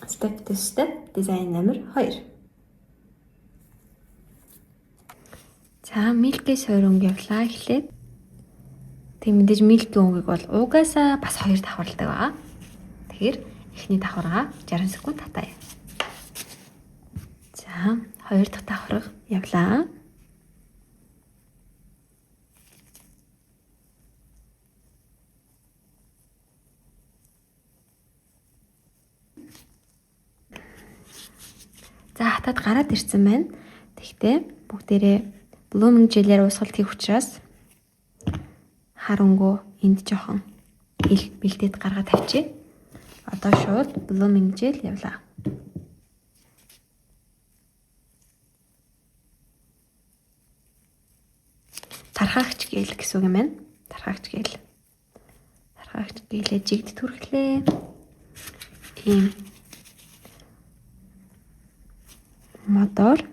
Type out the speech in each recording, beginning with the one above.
Step to step дизайн номер 2. За, Milky суур өнгө явлаа эхлээд. Тэг мэдээж Milky өнгийг бол угаасаа бас хоёр давхарладаг байгаа. Тэгэхээр эхний давхаргаа 60 секунд татая. За, хоёр дахь давхарга явлаа. За, хатаад гараад ирсэн байна. Тэгтээ бүгдээрээ blooming gel-ээр уусгалт хийх учраас хар өнгөө энд жоохон ил бэлдээд гаргаад тавьчих. Одоо шууд blooming gel явлаа. Тархаагч гел гэсэн үг юм байна. Тархаагч гел. Тархаагч гэлээ жигд түрхлээ. Ийм модоор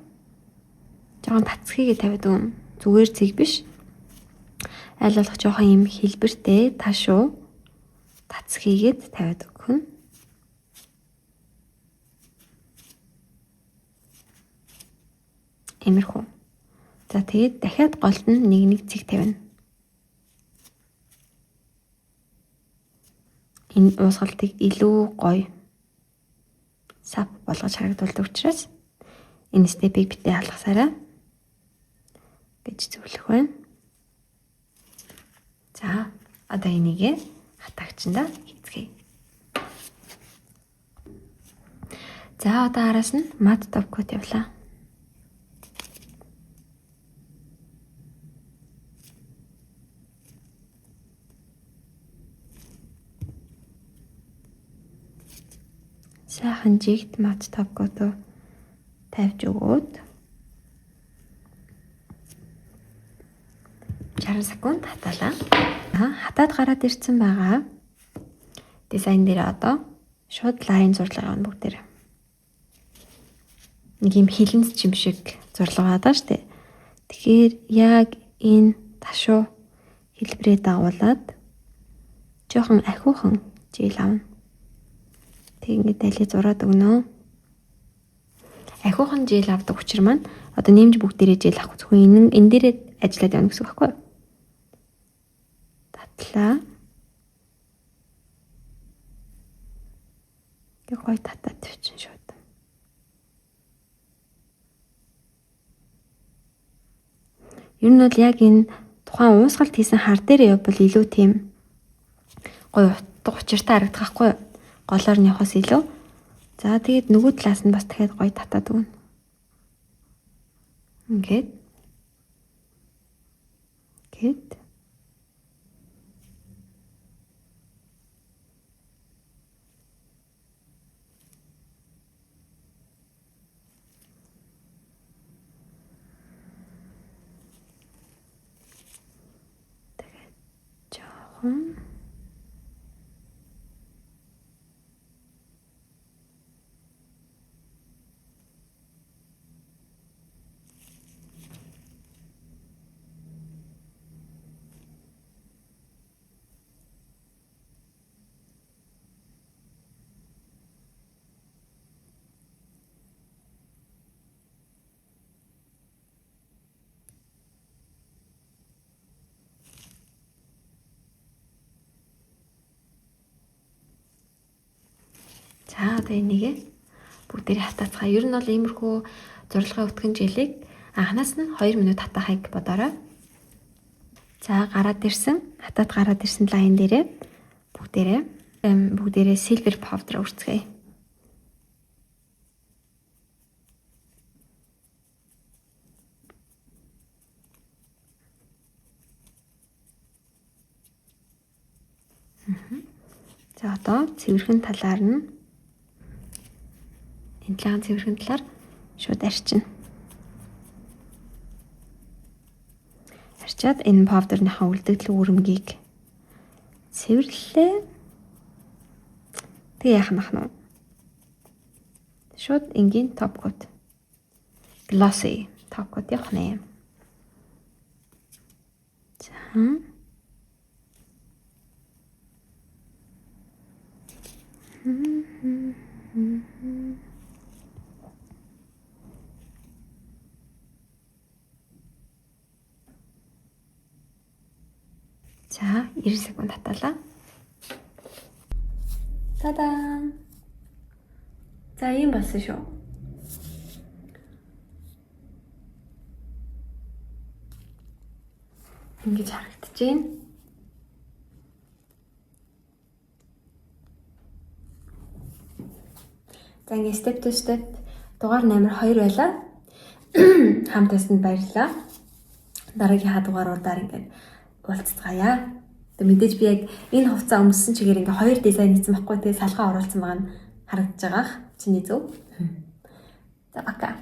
жоохон татсхийгээ тавиад өгнө. Зүгээр цэг биш. Аль болох жоохон ийм хэлбэртэй ташуу татсхийгээд тавиад өгнө. Иймэрхүү. За, тэгээд дахиад голд нь нэг нэг цэг тавина. Энэ уусгалтыг илүү гоё сап болгож харагдуулдаг учраас энэ step-ийг битээ алгасаарай гэж зөвлөх байна. За, одоо энийгээ хатаагчиндаа хийцгээе. За, одоо араас нь matte top coat явлаа. Сайхан жигд matte top coat тавьж өгөөд 60 секунд хатаалаа. Хатаад гараад ирсэн байгаа. Дизайн дээр одоо шууд line зурлага явна бүгдээр. Нэг юм хилэнц чим шиг зурлага байгаа шүү дээ. Тэгэхээр яг энэ ташуу хэлбэрээ дагуулад жоохон ахиухан жил авна. Тэг ингээд дали зураад өгнө. Ахиухан жил авдаг учир маань одоо нэмж бүгдээрээ жил авах зөвхөн энэ дээрээ ажиллаад явна гэсэн үг байхгүй юу? Татлаа. Тэг гоё татаад тавьчин шууд. Ер нь бол яг энэ тухайн уусгалт хийсэн хар дээр явбал илүү тийм гоё утга учиртай харагдах байхгүй юу? Голоор нь явахаас илүү. За, тэгээд нөгөө талаас нь бас дахиад гоё татаад өгнө. Ингээд. Ингээд. Тэгээд жоохон. За, одоо энийгээ бүгдээрээ хатаацгаа. Ер нь бол иймэрхүү зурлагын өтгөн жилийг анханаас нь 2 минут хатаахыг бодоорой. За, гараад ирсэн, хатаад гараад ирсэн line дээрээ бүгдээрээ silver powder үрцгээе. За, одоо цэвэрхэн талаар нь энэ талын цэвэрхэн талаар шууд арчина. Арчаад энэ powder-ныхаа үлдэгдэл үрэмгийг цэвэрлэлээ. Тэг яах нь ах нь? Шууд энгийн top coat. Glossy top coat явах нэ. За. 90 секунд татаалаа. Та-даа. За, ийм болсон шүү. Ингэж харагдаж байна. За, ингэ step to step дугаар номер 2 байлаа. Хамт байсанд баярлалаа. Дараагийнхаа дугааруудаар ингээд уулзцгаая. Тэгээ мэдээж би яг энэ хувцас өмссөн чигээр ингээ хоёр дизайн хийсэн байхгүй, тэгээ салгаа оруулсан байгаа нь харагдаж байгаах. Чиний зөв. За, пока.